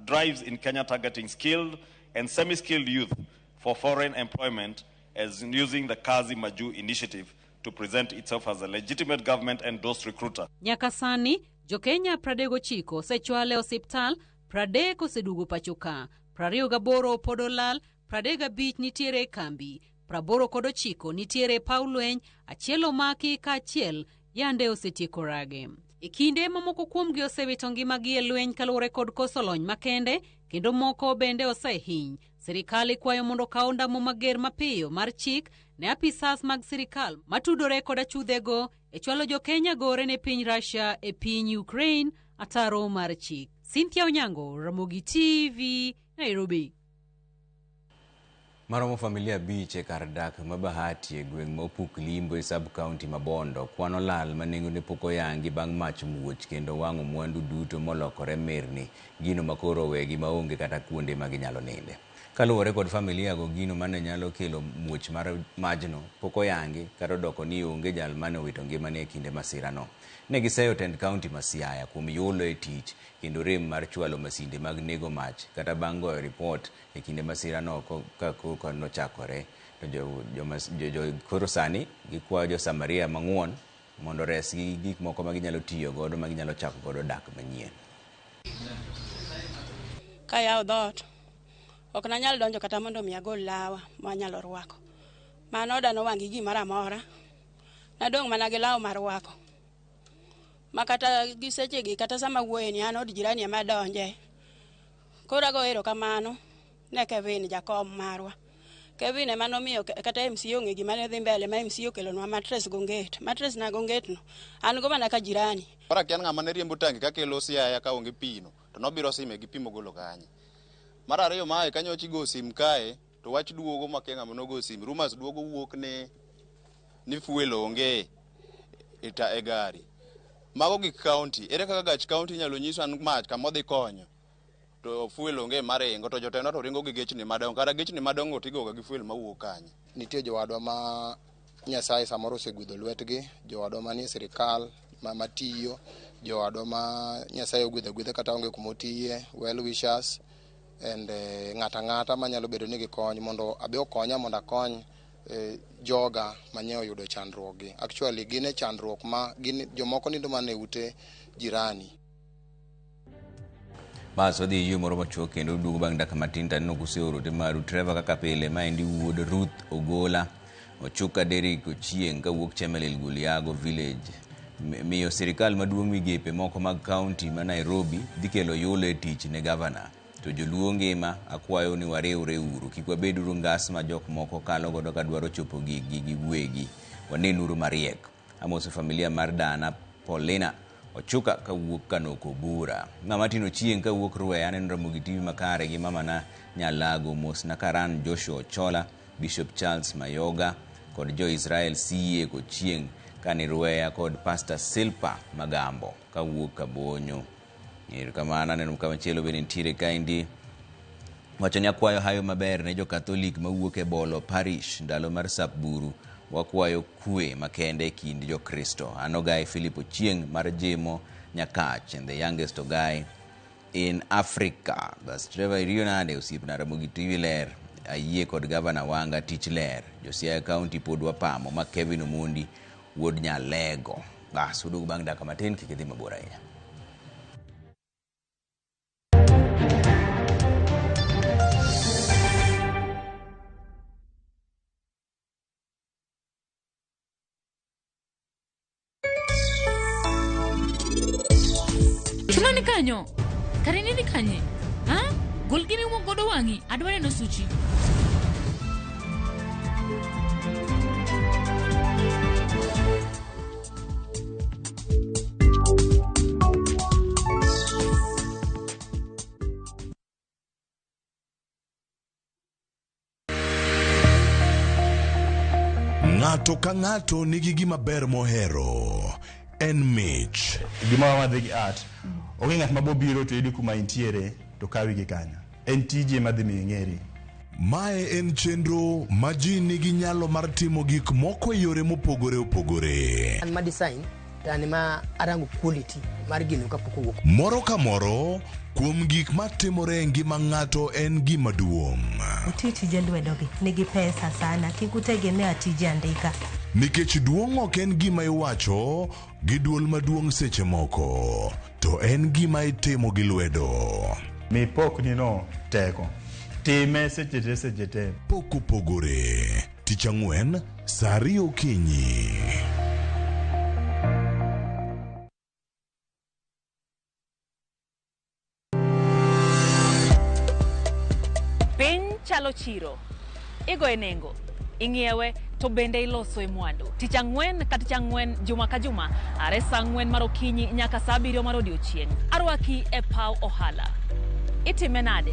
drives in Kenya targeting skilled and semi-skilled youth for foreign employment as using the Kazi Maju initiative to present itself as a legitimate government-endorsed recruiter. Nyaka sani, jo-Kenya 39 osechwal e osiptal, 30 oseduogo pachoka, 28 pod olal, 35 nitiere e kambi, 89 nitiere e paw lweny, achiel omaki kaachiel yande osetieko rage. E kinde ma moko kuomgi osewito ngimagi e lweny kaluwore kod koso lony makende kendo moko bende osehiny. Sirikal ikwayo mondo okaw ondamo mager mapiyo mar chik ne apisas mag sirikal matudore kod achudhego e chwalo jo-Kenya gore ne piny Russia e piny Ukraine ataro mar chik. Cynthia Onyango, Ramogi TV, Nairobi. Maromo familia 5 e kar dak ma Bahati e gweng' ma Opuk Limbo e sub-county ma Bondo kwano lal ma nengone pok oyangi bang' mach muoch kendo wang'o mwandu duto molokore mirni, gino makoro owegi maonge kata kuonde ma ginyalo ninde. Kaluwore kod familia go, gino mane nyalo kelo muoch mar majno pok oyangi kata odoko ni onge jal mane owito ngimane e kinde masirano. Ne giseyo tend kaunti ma Siaya kuom yulo e tich kendo rem mar chwalo masinde mag nego mach kata bang' goyo ripot e kinde masirano ka koka nochakore. To koro sani gikwayo jo-Samaria mang'won mondo oresgi gik moko ma ginyalo tiyo godo ma ginyalo chako godo dak manyien. Kayawo dhoot, ok nanyal donjo kata mondo mi agol lawa manyalo rwako. Mano oda nowang' gi gimoro amora. Nadong' mana gi law mar rwako. Ma kata gi sechegi kata sama awuoye ni an od jirani ema adonje. Koro ago erokamano ne Kevin jakom marwa. Kevin ema nomiyo kata MC ong'e gima ne dhi mbele ma MC okelonwa matres gonget. Matres na gonget no an go mana ka jirani. Koro akia ng'ama ne riembo tangi kakelo Siaya ka onge pi no, to nobiro sime gi pi mogolo kanye. Mar ariyo mae kanyocha igo sim kae to wach duogo makia ng'ama nogo sim. Rumors duogo wuok ni ni fuel onge e, ta, e gari. Mago gik county. Ere kaka gach county inyalo nyis an mach kama odhi konyo to fuel onge maringo to jotendwa to ringo gi gechni madongo. Kara gechni madongo tigoga gi fuel mawuok kanye? Nitie jowadwa ma Nyasaye samoro osegwedho lwetgi, jowadwa manie sirikal ma matiyo, jowadwa ma Nyasaye ogwedho agwedha kata onge kuma otiye, well wishers and eh, ng'ato ang'ata manyalo bedo ni gikony mondo abe okonya mondo akony eh, joga manye oyudo chandruok gi. Actually gin e chandruok ma gin jomoko nindo mana e ute jirani. Bas wadhi e yo moro machuok kendo uduogo bang' dakika matin to aneno kuseoro ote maru. Trevor kaka pile maendi wuod Ruth Ogola Ochuka Derrick Ochieng' kawuok Chemelil Guliago Village. Miyo sirikal maduong' migepe moko mag kaunti ma Nairobi dhi kelo yulo e tich ne gavana. To joluo ngima akwayo ni wariwre uru kik wabed uru ngas ma jok moko kalo godo ka dwaro chopo giggi giwegi. Wanenuru mariek. Amoso familia mar dana Paulina Ochuka kawuok Kanoko Bura. Mama Tino Chieng' kawuok Rweya aneno Ramogi TV makare gi mamana Nyalago mosna Karan Joshua Ochola, Bishop Charles Mayoga kod jo Israel CA Kochieng' kani Rweya kod Pastor Silpa Magambo kawuok Kabonyo. Erokamano aneno kamachielo bende nitiere kaendi wacho ni akwayo hayo maber ne jo-Katholik mawuok e Bolo Parish ndalo mar sap buru wakwayo kwe makende e kind jokristo. An Ogai Philip Ochieng' mar Jimo Nyakach and the youngest Ogai in Africa. Bas Trevor iriyo nade osiepna Ramogi TV ler. Ayie kod gavana Wanga tich ler. Jo-Siaya County pod wapamo ma Kevin Omondi wuod Nyalego. Bas uduog bang' dakika matin kik idhi mabor ahinya. Chuno ni kanyo. Kare nini kanye? Ha? Gol gimi wuok godo wang'i. Adwa neno suchi. Ng'ato ka ng'ato nigi gima ber mohero. En mich. Gima wadhi gi art. Onge ng'at ma bobiro to yudi kuma intiere to kawi gi kanyo. En tiji ema dhi miyo ing'eri. Mae en chenro ma ji nigi nyalo mar timo gik moko e yore mopogore opogore. An ma design to an ema arango quality mar gino kapok owuok. Moro ka moro kuom gik matimore e ngima ng'ato en gima duong'. Uti tije lwedogi nigi pesa sana, kik utegemea tije andika. Nikech duong' ok en gima iwacho gi dwol maduong' seche moko, to en gima itimo gi lwedo. Mi pokni no teko. Time seche te seche te. Pok opogore. Tich ang'wen, saa ariyo okinyi. Piny chalo chiro. Igoye nengo, ing'iewe to bende iloso e mwandu. Tich ang'wen ka tich ang'wen juma ka juma are saa ang'wen mar okinyi nyaka saa abiriyo mar odiochieng'. Arwaki e paw ohala. Itime nade?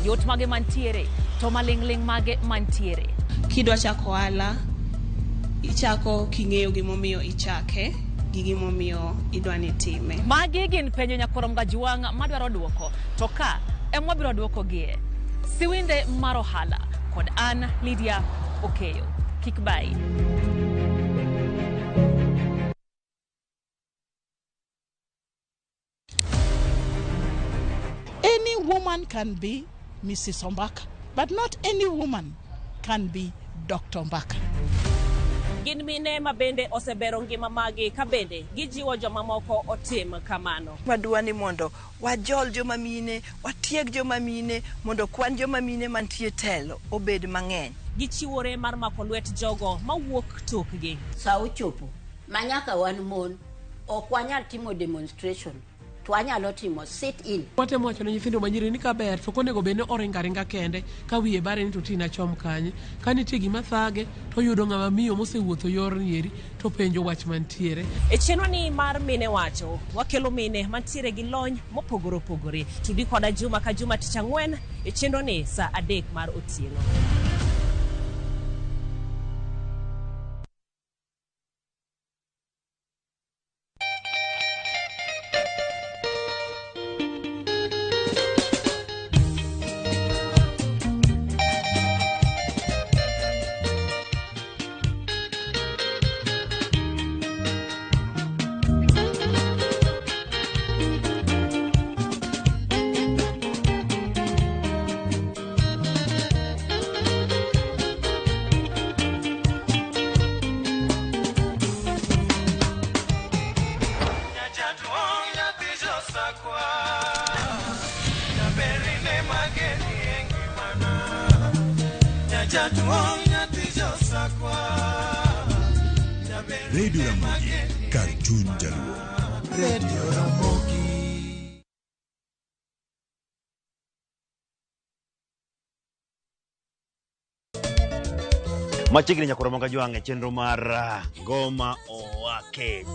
Yot mage mantiere to maling'ling' mage mantiere? Kidwa chako ohala, ichako king'eyo gimomiyo ichake gi gimomiyo idwa ni itime. Magi gin penjo nyakwar Mgajwang' madwaro duoko to ka ema wabiro duokogie. Siwinde mar ohala kod an Lydia Okeyo. Kik bayi. Any woman can be Mrs. Ombaka, but not any woman can be Dr. Ombaka. Gin mine ma bende osebero ngima magi ka bende gijiwo jomamoko otim kamano. Wadwa ni mondo wajol joma mine, watieg joma mine mondo kwan joma mine mantie telo obed mang'eny. Gichiwore mar mako lwet jogo mawuok tokgi. Sa ochopo ma nyaka wan mon ok wanyal timo demonstration. To anyalo timo sit in. Watemo wacho ne nyithindo manyiri ni kaber to ok onego bed ni oringo aringa kende ka wiye bare ni to ti nachom kanye. Ka nitie gima thage to oyudo ng'ama miyo mosewuotho yorni eri to openjo wach mantiere. E chenroni mar Mine Wacho, wakelo mine mantiere gi lony mopogore opogore. Tudi koda juma ka juma tich ang'wen e chenroni saa 3 mar otieno. Radio Ramogi, kar chuny jaluo. Radio Ramogi. Machiegni nyakoro moga jwang' e chenro mar Ngoma Owake.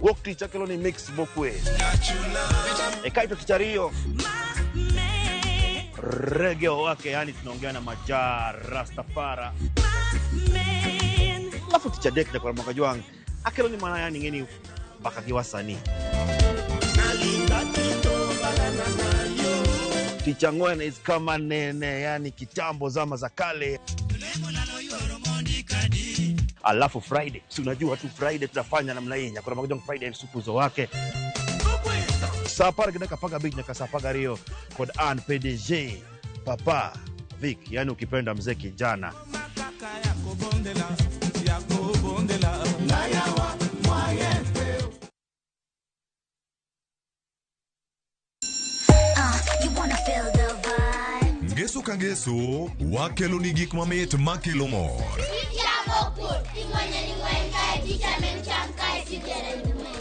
Wuok tich akelo ni mix mokwe. E kaito tich ariyo Reggae Owake, yani tunaongea na Majaa Rastafara. Alafu tich adek nyakoro moga jwang' akelo ni mana yani ng'eni mbaka gi wasanii. Tich ang'wen is kama nene, yani kitambo zama za kale. Alafu Friday, si unajua tu Friday tutafanya namna hii. Nyakoro moga jwang' Friday ni supu zo wake. Saa apar gi dakika 15 nyaka saa 12 kod an PDG Papa Vic, yani ukipenda mzee kijana. Ngeso ka ngeso, wakelo ni gik mamit makelo mor.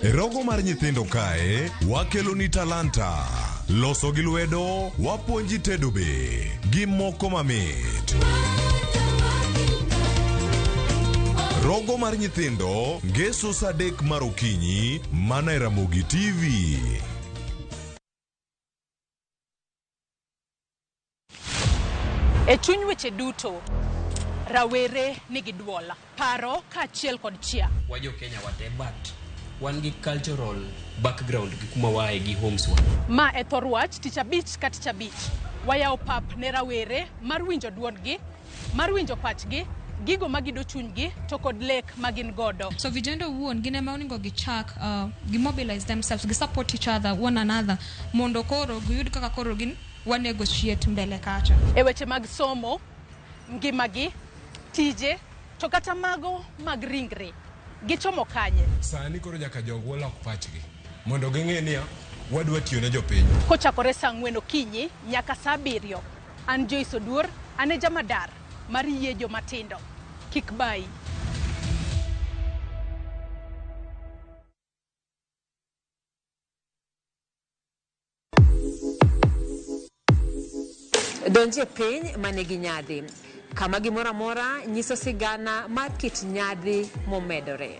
E rogo mar nyithindo kae, wakelo ni talanta. Loso gi lwedo, wapuonji tedo be, gi moko mamit. Rogo mar nyithindo, ngeso saa 3 mar okinyi, mana e Ramogi TV. E chuny weche duto, rawere nigi duol, paro kaachiel kod chia. Wajo Kenya wate, but wan gi cultural background gi kuma wae gi homes wa. Ma e thor wach tich abich ka tich abich. Wayawo pap ne rawere mar winjo duondgi, mar winjo pachgi, gigo magido chunygi to kod lek magin godo. So vijana owuon gin ema onego gichak gi mobilize themselves, gi support each other, one another, mondo koro giyud kaka koro gin wa negotiate mbele kacha. E weche mag somo, ngimagi, tije, to kata mago mag ringre, gichomo kanye? Sani koro nyaka jogwa lok pachgi mondo ging'e niya wadwa tiyo ne jopiny. Kochakore saa 4 okinyi nyaka saa 7, an Joyce Oduor, an e jamadar mar yie jomatindo. Kik bayi. Donje piny manigi nyadhi, kama gimoro amora nyiso sigana mar kit nyadhi momedore.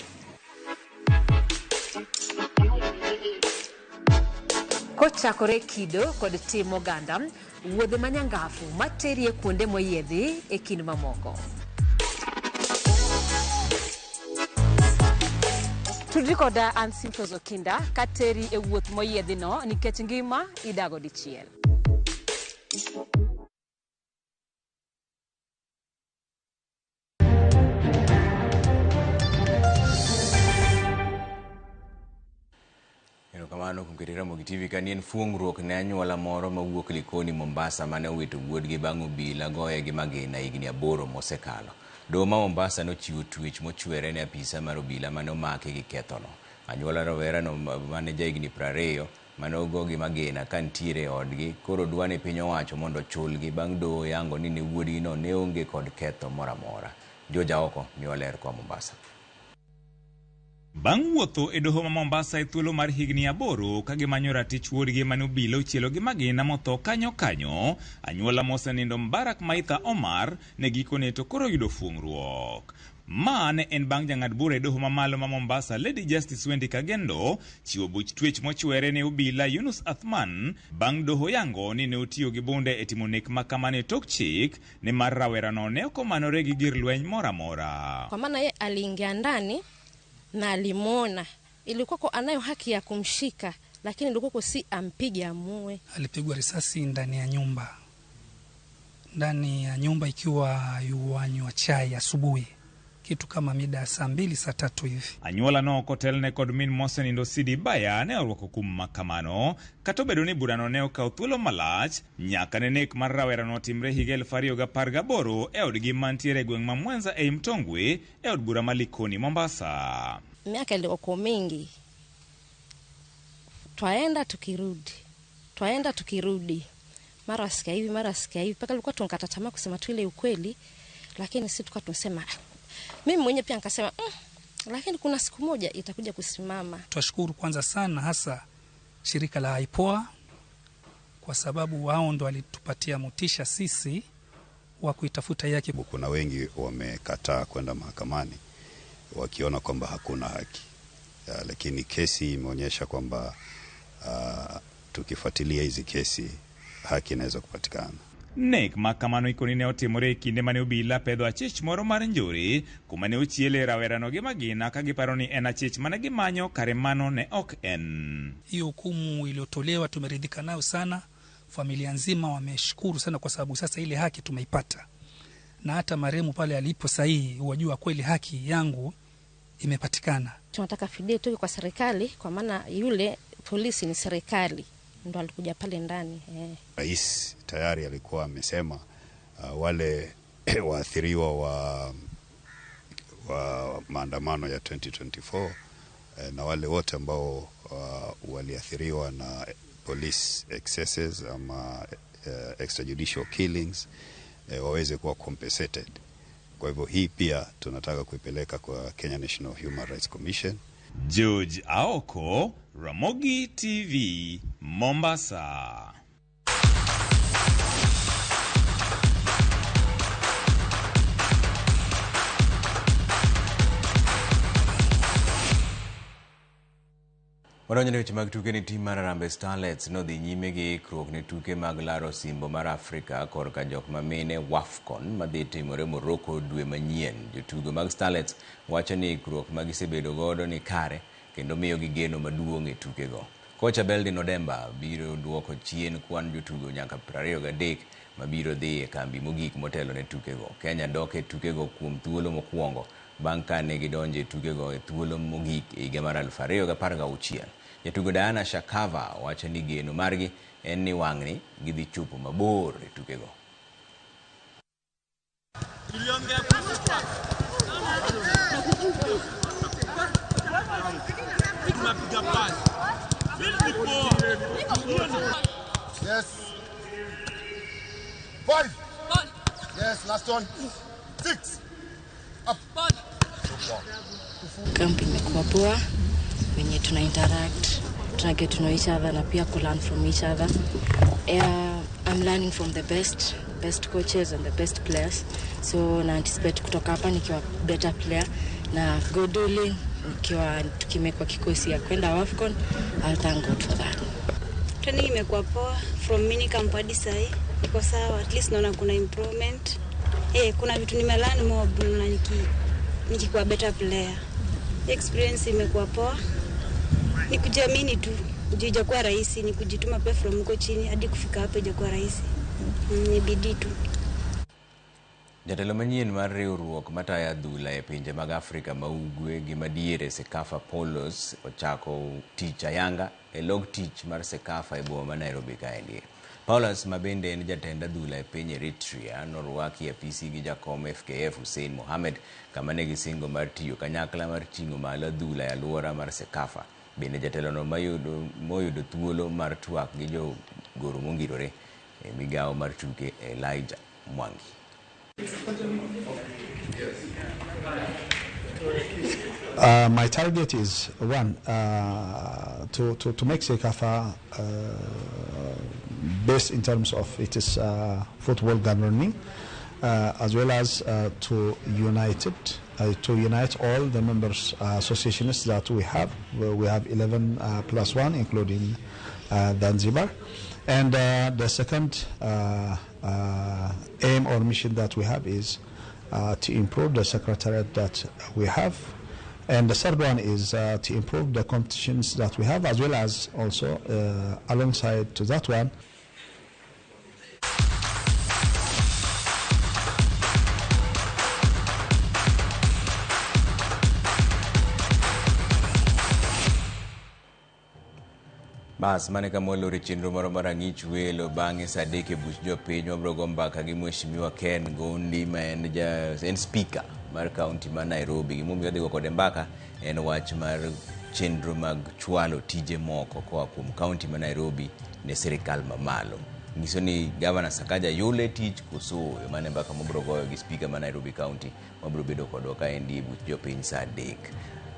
Kochakore kido kod tim oganda, wuodhe manyangafu materie kuonde moyiedhi e kind mamoko. Tudri koda an Simfrozo Kinda kateri e wuoth moyiedhi no nikech ngima idago dichiel. Erokamano kuom keto Ramogi TV ka en fuong'ruok ne anyuola moro mawuok Likoni Mombasa mane owito wuodgi bang' obila goye gi magina higni 8 mosekalo. Doho ma Mombasa nochiwo twech mochwere ne apisa mar obila mane omaki gi kethono. Anyuola rawerano mane jahigni 20 mane ogo gi magina ka nitiere e odgi koro dwa ni piny owacho mondo ochulgi bang' doho yango ni ne wuodgino ne onge kod ketho moro amora. George Aoko miwa ler koa Mombasa. Bang' wuotho e doho ma Mombasa e thuolo mar higni 8 ka gimanyo ratich wuodgi mane obila ochielo gi magina motho kanyo kanyo, anyuola mosenindo Mbarak Maitha Omar ne gikone to koro yudo fuong'ruok. Ma ne en bang' jang'ad bura e doho mamalo ma Mombasa Lady Justice Wendy Kagendo chiwo buch twech mochwere ne obila Yunus Athman bang' doho yango ni ne otiyo gi bunde e timo nek ma kamano e tok chik nimar rawerano ne ok omanore gi gir lweny moro amora. Kwa maana ye aliingia ndani na alimwona, ilikuwa anayo haki ya kumshika, lakini ilikuwa si ampige amue. Alipigwa risasi ndani ya nyumba, ikiwa yuanywa chai asubuhi, kitu kama mida saa 2 saa 3 hivi. Anyuola no ok otelne kod min mosenindo Sidi Baya ne orwako kum ma kamano, kata obedo ni burano ne okawo thuolo malach nyaka ne nek mar rawerano otimre higa 2018 e odgi mantiere e gweng' ma Mwanza ei Mtongwe e od bura ma Likoni, Mombasa. Miaka ilikuwa mingi, twaenda tukirudi, mara sikia hivi mara sikia hivi, mpaka ilikuwa tunkata tamaa kusema tu ile ukweli, lakini sisi tukawa tunasema, mimi mwenyewe pia nikasema lakini kuna siku moja itakuja kusimama. Twashukuru kwanza sana hasa shirika la IPOA kwa sababu wao ndo walitupatia motisha sisi wa kuitafuta yake. Kuna wengi wamekataa kwenda mahakamani wakiona kwamba hakuna haki, lakini kesi imeonyesha kwamba tukifuatilia hizi kesi haki inaweza kupatikana. Nek ma kamano ikoni ne otimore e kinde mane obila pedho achich moro mar njore kuma ne ochiele rawerano gi magina ka giparo ni en achich mane gimanyo, kare mano ne ok en. Hiyo hukumu iliyotolewa tumeridhika nayo sana, familia nzima wameshukuru sana kwa sababu sasa ile haki tumeipata, na hata marehemu pale alipo sahihi wajua kweli haki yangu imepatikana. Tunataka fidia itoke kwa serikali, kwa maana yule polisi ni serikali ndo alikuja pale ndani. Rais tayari alikuwa amesema wale waathiriwa wa maandamano ya 2024 na wale wote ambao waliathiriwa na police excesses ama extrajudicial killings waweze kuwa compensated. Kwa hivyo hii pia tunataka kuipeleka kwa Kenya National Human Rights Commission. George Aoko, Ramogi TV, Mombasa. Wadonjo e weche mag tuke ni tim mar Harambee Starlets nodhi nyime gi ikruok ne tuke mag laro osimbo mar Afrika korka jok ma mine WAFCON madhi timore Morocco dwe manyien. Jotugo mag Starlets wacho ni ikruok ma gisebedo godo ni kare kendo miyogi geno maduong' e tukego. Kocha Beldin Odemba biro duoko chien kwan jotugo nyaka 23 mabiro dhi e kambi mogik motelo ne tukego. Kenya dok e tukego kuom thuolo mokwongo bang' ka ne gidonjo e tukego e thuolo mogik e higa mar 2016. Jatugo Diana Shakava wacho ni geno margi en ni wang'ni gidhi chopo mabor e tukego. Yes. 5. Yes, last one. 6. Up. Camp imekuwa poa, wenye tuna interact, tuna get to know each other na pia ku learn from each other. I'm learning from the best coaches and the best players. So na anticipate kutoka hapa nikiwa better player na God willing nikiwa tukimekwa kikosi ya kwenda AFCON, I'll thank God for that. Training imekuwa poa from mini camp hadi sahi. Iko sawa, at least naona kuna improvement. Kuna vitu nimelearn more na nikikuwa better player. Experience imekuwa poa. Ni kujiamini tu. Haijakuwa rahisi, ni kujituma pia from huko chini hadi kufika hapo haijakuwa rahisi. Ni bidii tu. Jatelo manyien mar riwruok matayo adhula e pinje mag Afrika ma ugwe gi madiere CECAFA Polos ochako tich ayanga e log tich mar CECAFA e boma ma Nairobi kaendi. Paulus ma bende en jatend adhula e piny Eritrea norwaki e apisi gi jakom FKF Hussein Mohamed kama ne gisingo mar tiyo kanyakla mar ting'o malo adhula e alwora mar CECAFA. Bende jatelono moyudo thuolo mar twak gi jogoro mongirore e migawo mar tuke Elijah Mwangi. My target is one to make CECAFA best in terms of its football governing, as well as to unite all the members associations that we have. We have 11 plus 1, including Zanzibar. And the second aim or mission that we have is to improve the secretariat that we have. And the third one is to improve the competitions that we have, as well as also alongside to that one, Bas mane kama walore chenro moro mar ang'ich welo. Bang'e sa 3 e buch jopiny wabiro go mbaka gi Mheshimiwa Ken Gondi, ma en ja en speaker mar kaunti ma Nairobi. Gimomiyo wadhi go kode mbaka en wach mar chenro mag chwalo tije moko koa kuom kaunti ma Nairobi ne sirikal mamalo. Nyiso ni Gavana Sakaja yule tich koso ooyo? Mano e mbaka mabiro goyo gi speaker ma Nairobi County, mabiro bedo kodwa kaendi e buch jopiny sa 3.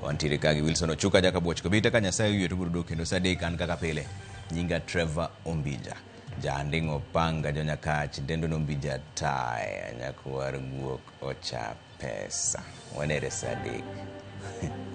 Wantiere ka gi Wilson Ochuka Jakabuoch Kobita. Ka Nyasaye oyie to biro dok kendo sa 3. An kaka pile, nyinga Trevor Ombija Jaanding'o Panga Jonyakach dendo nombija taya nyakwar guok ocha pesa. Wanere sa 3.